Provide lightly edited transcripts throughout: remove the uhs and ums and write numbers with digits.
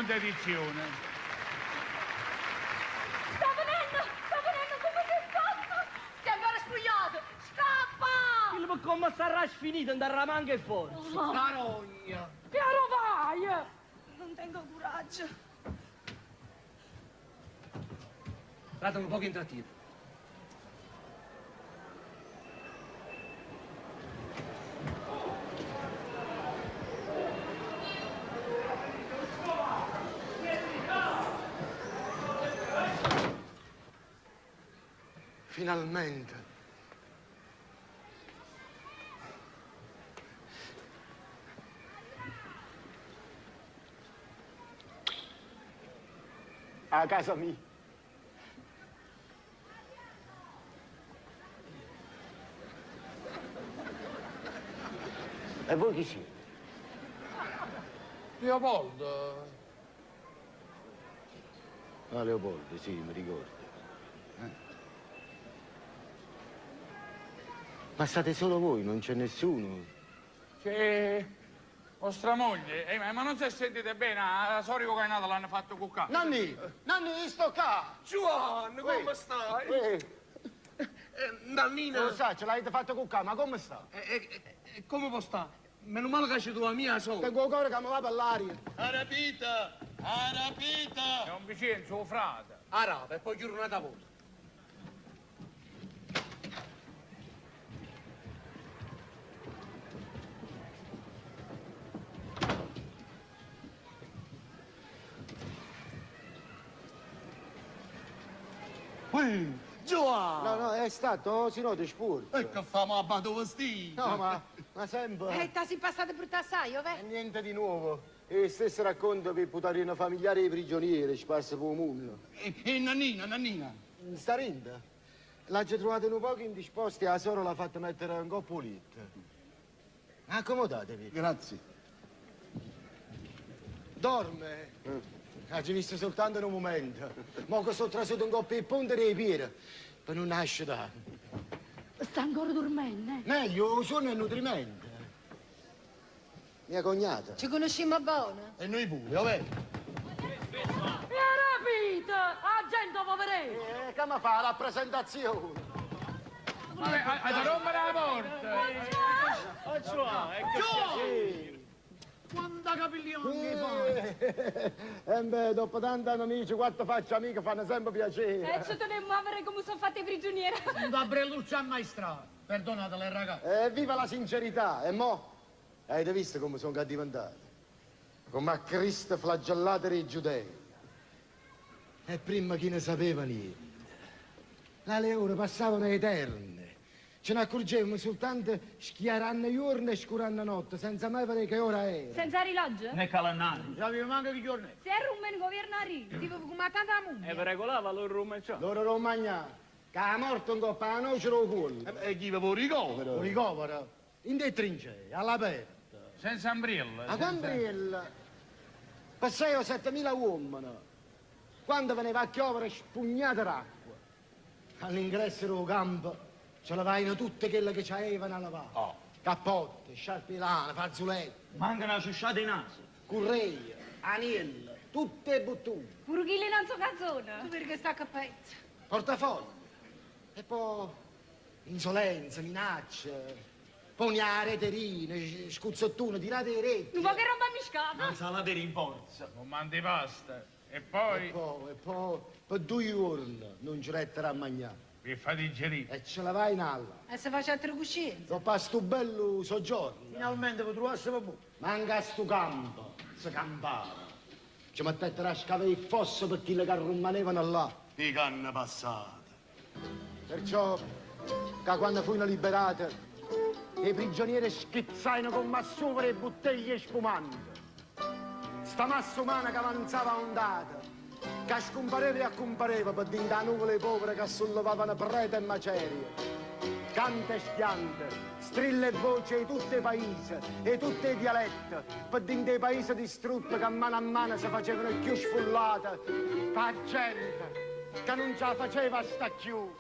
seconda edizione. Sta venendo, sta venendo come si fa? Ti è ancora spugliato! Scappa! Chillo per come sarà sfinito, andrà manca e forza. Carogna! Piano vai! Non tengo coraggio. Datemi un poco in trattivo. Finalmente. A casa mia. E voi chi siete? Leopoldo. Ah, Leopoldo, sì, mi ricordo. Eh. Ma state solo voi, non c'è nessuno. C'è vostra moglie. Eh, ma non si è sentite bene? La sorico che è nata l'hanno fatto cuccare. Nanni! Nanni, sto qua! Giovanni, come stai? Uè, Nannina, lo sa, ce l'avete fatto cuccare, ma come sta? come può stare? Meno male che c'è tua mia sola. Tengo il cuore che mi va per l'aria. Arapita! Arapita! È un vicino, suo frate. Arapa, e poi chiudo una volta. Giovanni! No, no, è stato, si no, ti spurgo. E che fa ma dove stai? No, ma, ma sempre... Eh, ti sei passata brutta assai, ovè? E niente di nuovo. E il stesso racconto per putarino familiare ai prigionieri sparsi per il mondo. E, e Nannina, Nannina. Sta rinda. L'ha già trovata un poco indisposta e la sorella l'ha fatta mettere un coppo letto. Accomodatevi. Grazie. Dorme. L'ha già visto soltanto in un momento. Mo che sono trasuto un coppo di ponte dei piedi per non nascere. Sta ancora dormendo, eh? Meglio, sonno e nutrimento. Mia cognata. Ci conosciamo buona. E noi pure, vabbè. E rapita! La gente poveretta! Eh, come fa la presentazione? Vabbè, a, a rompere la porta. Sì. Quanta capelli anche fa? Eh, eh, beh, dopo tanti amici, quattro facce amiche fanno sempre piacere. E ci tenemmo a vedere come sono fatte i prigionieri. Da brelluzza a maestrale. Perdonatele, ragazzi. Eh, viva la sincerità! E mo? Avete visto come sono diventato? Come a Cristo flagellato dei giudei. E prima chi ne sapeva niente. La le ore passavano eterne. Ce ne accorgevamo soltanto schiaranno giorno e scuranno notte, senza mai vedere che ora era. Senza rilogio? Né calendario. Non sapevo manco che giorno è. Se è rumen governari. Tipo come tanta mummia. E vi regolava loro rum e ciò. Loro non mangiavano, che la morte un coppa la noce lo culo. E chi avevo ricovero? Lo ricovero, in dei trincee, all'aperto. Senza ombrello. A Gambriella per 6 o 7 mila uomini, quando veniva a piovere spugnata d'acqua, all'ingresso del campo ce lavavano tutte quelle che c'avevano a lavare. Oh. Cappotte, sciarpe di lana, fazzoletti, Manca una ciusciata in naso. curreie, anelli, tutte buttute, Pure chi le non so canzone. Tu perché sta a pezzo? portafogli. E poi insolenza, minacce, poniare reterine, scuzzottune, tirate i retti. Un po' che roba miscata. Insalata in forza. Un man di pasta. E poi E poi, e poi, per due giorni non ci retterà a mangiare. vi fa digerire. E ce la vai in alla. E se faccia altre cuscine. Dopo sto bello soggiorno, Finalmente vi trovassimo voi. manca sto campo, si campava. Ci mettettero a scavare il fosso per quelli che rimanevano là. Di canna passata. Perciò, che quando furono liberate, i prigionieri schizzarono con massuvere e bottiglie spumanti. Sta massa umana che avanzava a ondate, che scompareva e accompareva per dentro la nuvola di povere che sollevavano prete e macerie. Cante e schiante, strille e voci di tutti i paesi e tutti i dialetti, per dentro i paesi distrutti che mano a mano si facevano più sfollate, pa gente che non ce la faceva sta chiù.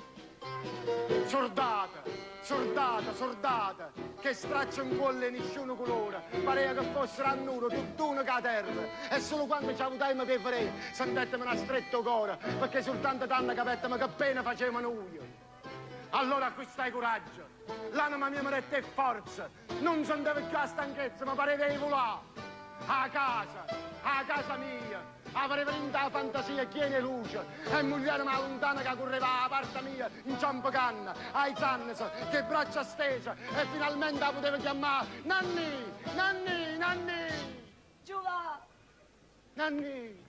Surdate, surdate, surdate, che straccio 'ncuollo 'e nisciuno colore, pareva che fossero annure, tutt'uno cu 'a terra. E solo quando ci avutajmo pe' vedè, sentettemo na stretta 'o core, pecché soltanto tanno capettemo che pena facevamo nuje. Allora acquistai coraggio, l'anima mia mi dette 'e forze, nun sentevo cchiù 'a stanchezza, mi pareva 'e vulà. 'A casa, 'a casa mia, 'a vedevo dint' 'a fantasia chiena 'e luce e muglierema 'a luntano ca curreva 'a parte mia 'nciampecanno, aizannose, cu 'e braccia stese e finalmente 'a putevo chiammà, Nannì! Nannì! Nannì! Giuvà! Nannì!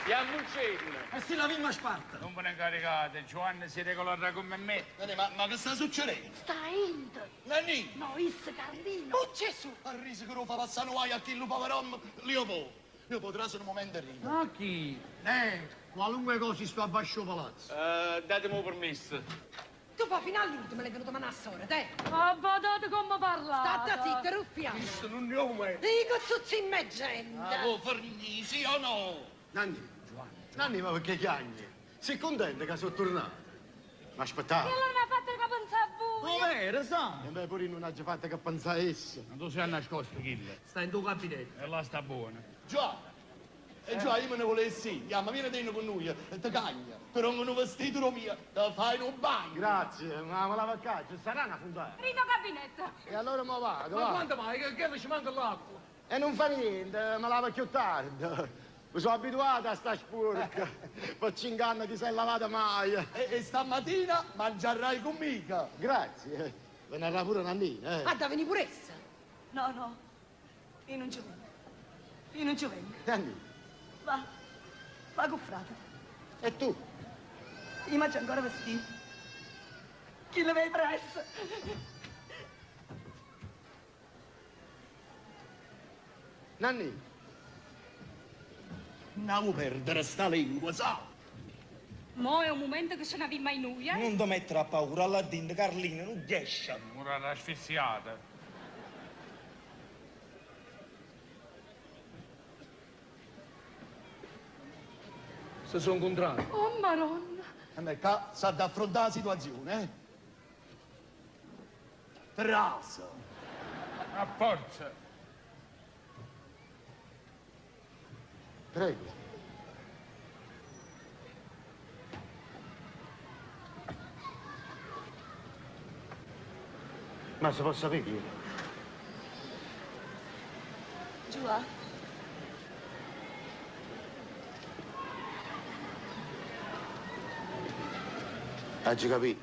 Iammuncenne. E si l'avimma sparta. Nun ve ne incaricate, Giovanni si regolarà come me. Nannì, ma che sta succedendo? Sta 'int! Nannì! No, isso Carlino! Oh Gesù! A risico che lo fa passare un guaio a chi lo pover'uomo, Leopoldo. Io potrà un momento arrivo. Ma chi? Qualunque cosa sto abbascio palazzo. Datemi un permesso. Tu poi fino all'ultimo l'hai venuto a sola, te. Ah, badate come parlate! Statte zitta, ruffiano. Questo non è uomo. Dico tutti in me gente. Ah, vuoi fornì, sì o no? Nanni, Nanni, ma perché chiagni? Sei contenta che sono tornato? Ma aspettate. E allora non ha fatto che pensare a voi! Com'era, sa? E beh, pure io non ho fatto che pensare a essa. Ma tu sei nascosto, Chille. Sta in tuo gabinetto. E là sta buona. Già. E già io me ne volessi. Ja, ma vieni dentro con noi e ti cagna. Ti rompo un vestito mio, ti fai un bagno. Grazie, ma me la va a caccia, sarà una fontana. Rito gabinetto! E allora mo vado, Ma va. quando mai? Che ci manca l'acqua? E non fa niente, me lavo più tardi. Mi sono abituata a sta sporca. Per 5 anni ti sei lavata mai. E stamattina mangerai con mica. Grazie. Venerà pure Nannina, eh. Ah, da venire pure essa. No, no, io non ci vengo. Io non ci vengo. Nannina, Va, va con frate. e tu? Io mangio ancora vestito. Chi le vede presso? Nannina. Non perdere sta lingua, sa? Mo è un momento che se ne avvi mai noi, eh? Non ti mettere a paura, là dentro, Carlino, non riesce. Ora asfissiata. Si sono incontrati. Oh, maronna. E beh, qua s'ha da affrontare la situazione, eh? Trasa. A forza. Prego. Ma se posso sapere io? Giù, Hai capito?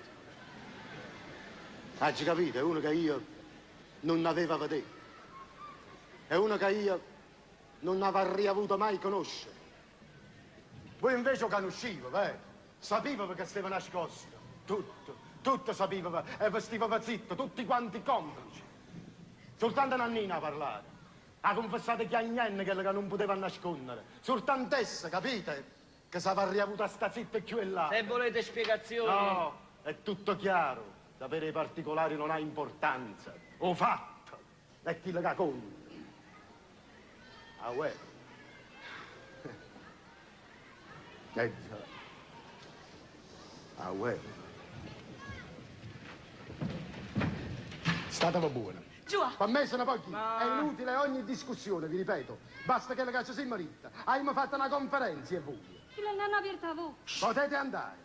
Hai capito? È uno che io non avevo vedere. È uno che io non avrei avuto mai conoscere. Voi invece lo conoscevo, vero? Sapevo perché stava nascosto. Tutto, tutto sapevo e vestiva zitto, tutti quanti complici. Soltanto Nannina a parlare. Ha confessato chiagnenne quello che non poteva nascondere. Soltanto essa, capite? Che s'avrebbe avuto a sta zitta più e là. Se volete spiegazioni... No, è tutto chiaro. Sapere i particolari non ha importanza. Ho fatto. È quello che conta. Ah, uè. Già. Ah, uè. Statemi buona. Giù. Per me sono pochi. È inutile ogni discussione, vi ripeto. Basta che la caccia si marita. Abbiamo fatto una conferenza e voi. Chi l'hanno aperta voi? Potete andare.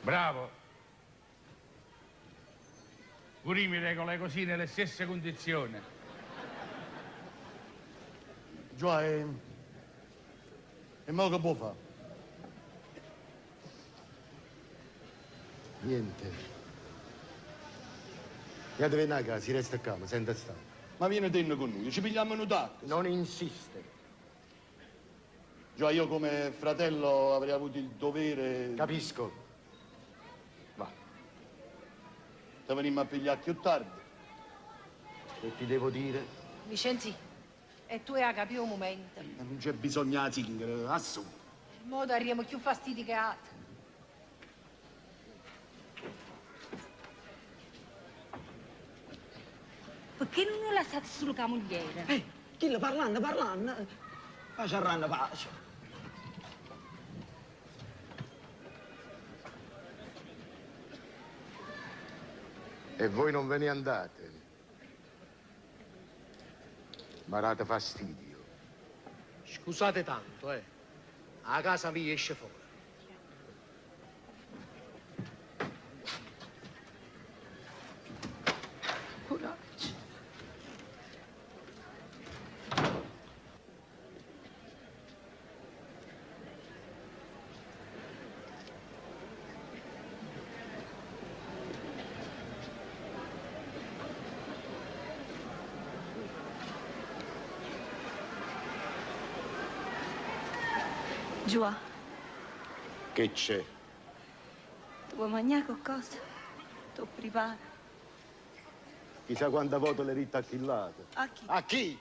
Bravo. Pure io mi regola così nelle stesse condizioni. Già, e... E mo che può fare? Niente. Ya deve andare a casa, si resta qua, ma senta stare. Ma vieni dentro con noi, ci pigliamo un taxi. Non insistere. Già, io come fratello avrei avuto il dovere... Capisco. Va. Te venimmo a pigliare più tardi. E ti devo dire Vicenzì, e tu hê 'a capì 'o mumento. E nun c'è bisogno 'a zingara, assù. Mo darriamo cchiù fastidio che altro. Perché nun 'o lassate sulo cu 'a mugliera? Eh, chillo parlanno, parlanno, faciarranno pace. E voi non ve ne andate? Mi date fastidio. Scusate tanto, eh. 'A casa mia esce fuori. Coraggio. Giuà, Che c'è? tu vuoi mangiare qualcosa? T'ho preparo. Chissà quante volte l'hai ritta a chi lato. A chi? A chi?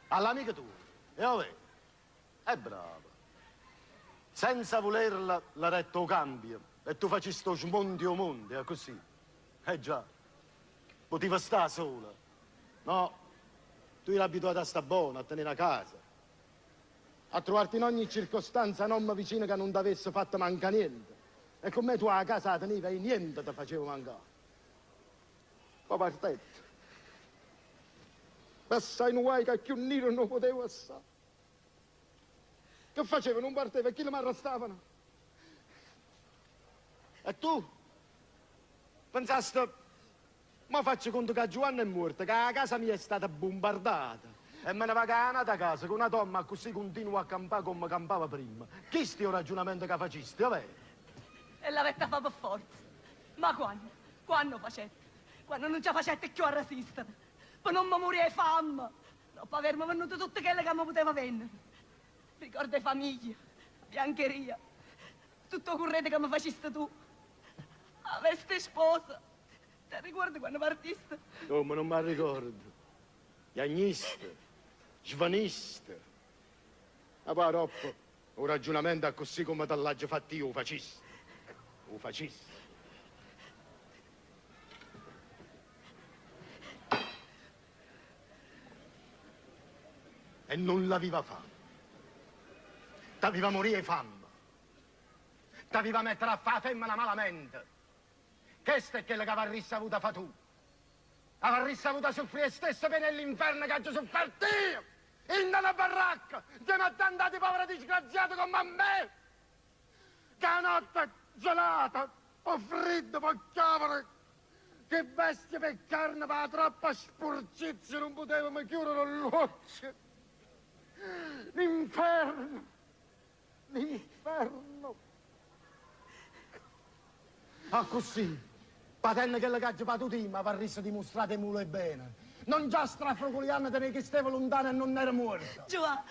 All'amica tua. E ove? È brava. Senza volerla, l'ha retto cambio. E tu facesti smonti o monte, è così. Eh già. Poteva stare sola. No, tu eri abituata a sta buona, a tenere a casa. A trovarti in ogni circostanza un uomo vicino che non ti avesse fatto manca niente. E con me tu a casa la tenevi e niente ti faceva mancare. Poi partette. Passai in guai che più nero non potevo passare. Che faceva? Non parteva, e chi mi arrestavano? E tu? Pensaste, ma faccio conto che Giovanna è morta, che la casa mia è stata bombardata. E me ne va a casa con una donna così continuo a campare come campava prima. Questo è il ragionamento che faciste, vabbè? E l'avete fatto per forza. Ma quando? Quando facette? Quando non ci facette più a resistere. Per non mi morire di fame. Dopo avermi venduto tutto quello che mi poteva vendere. Ricordo di famiglia, biancheria. Tutto il corredo che mi faciste tu. La veste sposa. Ti ricordi quando partiste? Come non mi ricordo. Piagniste, svaniste. Ma poi dopo, un ragionamento così come te l'ho fatto io, faciste. Lo faciste. E non l'aveva fame. T'aveva morire fame. T'aveva mettere a fare femmina malamente. Questa è quella che avresti avuta fa tu. Avresti avuto soffrire stessa pena nell'inferno che ho sofferto io. In una baracca, insieme a tanti poveri disgraziati come me. Che la notte gelata, po' freddo, po' chiovere. Che bestia per carne, per la troppa sporcizia, non potevamo chiudere l'occhio. L'inferno, l'inferno. Ah, così, patente che che ha io, ma avresti dimostrato mulo e bene. Non già strafrocoliando te che stavo lontano e non era morto. Giovanni,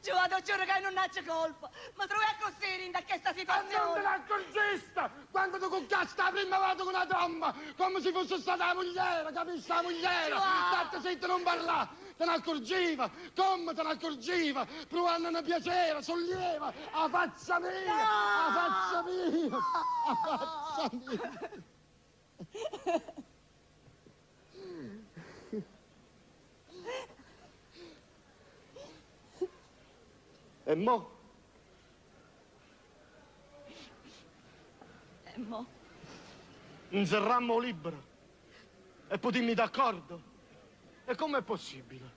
Giovanni, ti giuro che non c'è colpa. Ma trovi così in questa E non te situazione. l'accorgiste quando tu cucchiasti la prima volta con una tromba, come se fosse stata la mogliera, capisci la mogliera? Giovanni! State zitta, non parlare, te ne accorgiva, come te ne accorgiva, provando un piacere, solleva, a faccia mia, a faccia mia, a faccia mia. E mo? E mo? Inserrammo libero e potimmi d'accordo. E com'è possibile?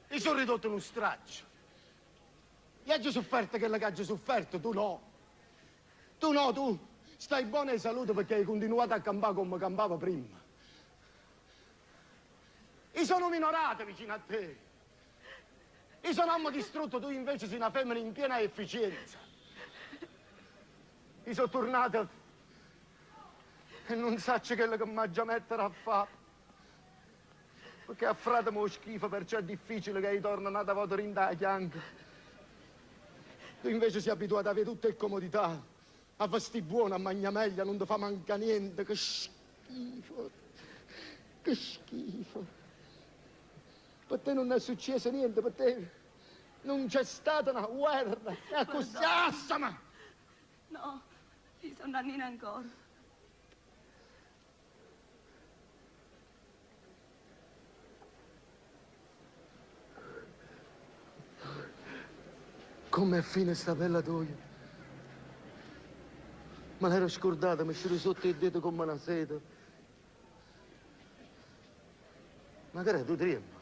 Io sono ridotto in uno straccio. Io ho sofferto quello che ho sofferto, tu no. Tu no, tu stai buona e salute perché hai continuato a campare come campavo prima. Io sono minorato vicino a te. Io sono uomo distrutto, tu invece sei una femmina in piena efficienza. Io sono tornato e non so quello che mi già mettere a fare. Perché a frate mo schifo, perciò è difficile che ritorni un'altra volta in da chianca. Tu invece sei abituato a avere tutte le comodità, a vestire buono, a mangiare meglio, non ti fa mancare niente. Che schifo, che schifo. Per te non è successo niente, per te non c'è stata una guerra. E accussì, assama! No, io sono Nannina ancora. Com'è fine sta bella tua? Me l'ero scordata, mi è sotto il dito come una seta. Ma che era tu tremma?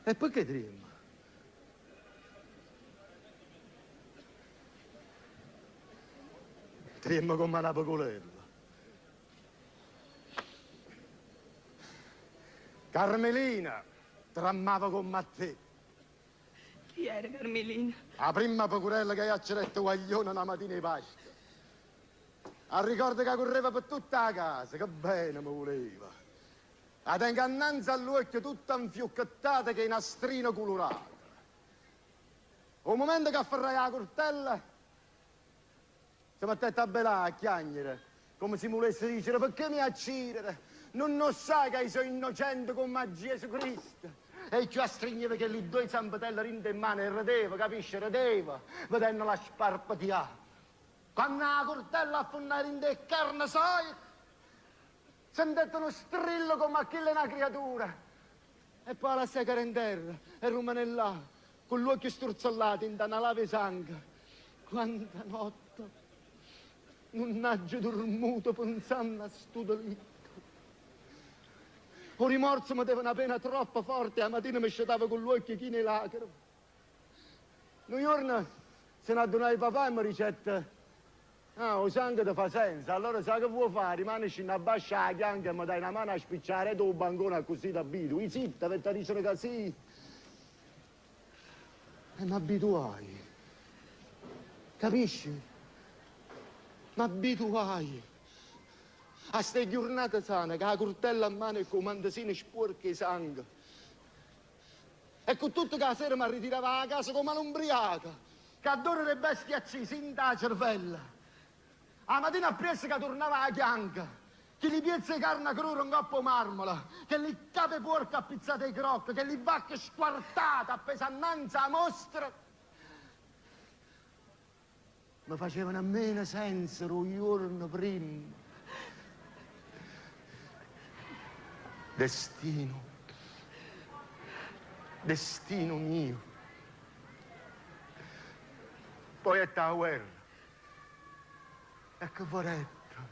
E perché tremma? Tremma come una pecorella. Carmelina trammava con te. Chi era Carmelina? La prima pecorella che io c'era guaglione una mattina di Pasqua. A ricordo che correva per tutta la casa, che bene mi voleva. La tengo innanzi all'occhio tutta infiocchettata che è nastrino colorato. Un momento che afferrai la cortella, si mettette a belà, a chiagnere, come se volesse dire perché mi uccidere? Non lo sai che io sono innocente come Gesù Cristo. E ci stringeva che lì due zampetelle rinde in mano e rideva, capisci? Rideva, vedendola sparpateare. Quando la cortella affondava in de carne, sai? Sentette uno strillo come a chi è una creatura. E poi la secca in terra e rimane là, con l'occhio struzzollato in una lave sangue. Quanta notte non ho dormito pensando a sto delitto. O rimorso mi dava una pena troppo forte e la mattina mi scetava con l'occhio chino e lacrime. Un giorno se ne addonai papà e mi dicette Ah, o sangue ti fa senso, allora sai che vuoi fare? Rimani in abbascia la chianca e mi dai una mano a spicciare tu bancone così ti abitui. Zitta, per ti dicono che sì. E mi abituai. Capisci? Mi abituai. A ste giornate sane, con la curtella in mano e con mandasini sporchi di sangue. E con tutto che la sera mi ritirava a casa come un'umbriaca, che adoro le bestie accese in da cervella. La mattina appresso che tornava a chianca, che li piezze di carne cruda in coppo marmola, che li cape porca appizzate ai crocchi, che li vacche squartate appese innanzi a mostra. Mi facevano a meno senso un giorno prima. Destino. Destino mio. Poi è la guerra. E che vorretta.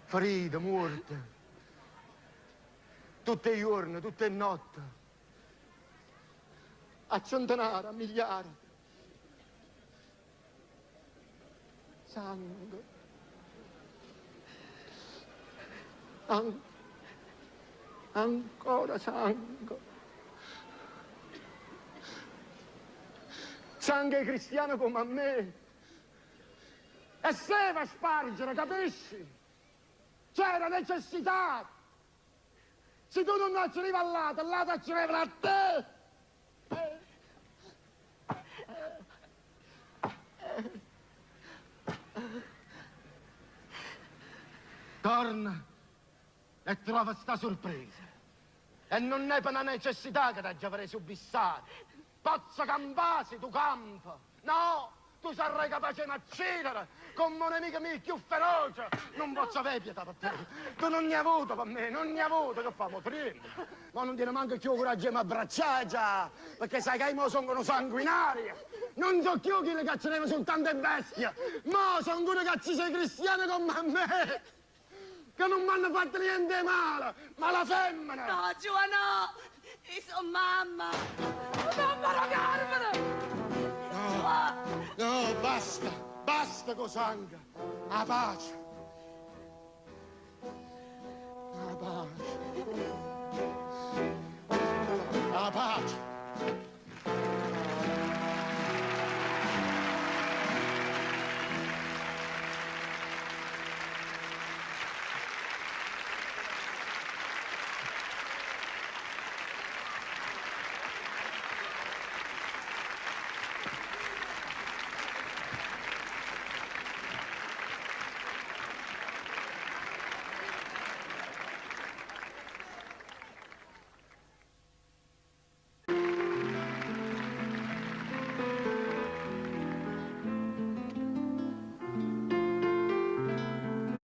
Ferita, morte. Tutte i giorni, tutte le notti. A centinaia, a migliaia. Sangue. An- ancora sangue. Sangue cristiano come a me. E se va a spargere, capisci? C'era necessità. Se tu non accerivi all'altro, l'altro acceriva a te. Torna e trova sta sorpresa. E non è per una necessità che ti avrei subissato. Pozza campare se tu campa. No, tu sarai capace di uccidere come un nemico mio più feroce. Non posso avere pietà per te. Tu non ne hai avuto per me, non ne hai avuto. Che famo prima? Ma non tiene manco più coraggio di mi abbracciare già, perché sai che io sono uno sanguinario. Non so più chi le cacceremo soltanto bestie, ma sono uno che sei cristiano come me, che non mi hanno fatto niente male, ma la femmina. No, Giovanni, no! Io sono mamma! Mamma la Carmine! No, no, basta, basta con sangue. La pace. La pace.